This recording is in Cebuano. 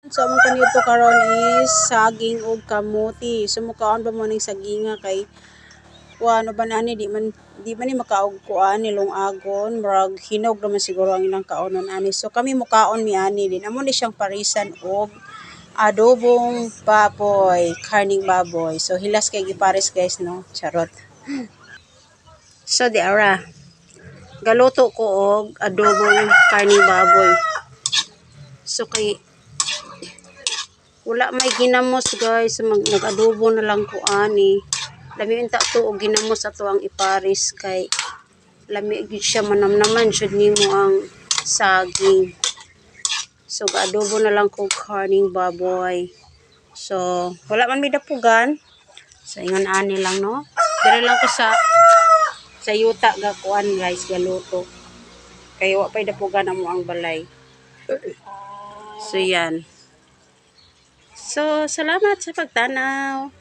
So among paniudto karon is saging ug kamuti. So mukaon ba mo ning saginga kay kuan uban ani di man ni makaog kuan nilungagon, murag hinog naman siguro ang ilang kaonon ani. So kami mukaon mi ani din. Amo ni siyang parisan og adobong baboy, karning baboy. So hilas kay gipares, guys, no. Charot. So di ara. Galuto ko og adobong karning baboy. So kay wala may ginamos, guys, nag-adobo na lang ko ani. Lami unta to og ginamos ato ang ipares kay lami gyud siya, manamnaman jud nimo ang saging. So ga-adobo na lang ko karning baboy. So wala man may dapugan. So ingon ani lang, no. Dire lang ko sa yuta ga kuan, guys, galuto. Kay wa pay dapugan amo ang balay. So yan. So salamat sa pagtanaw.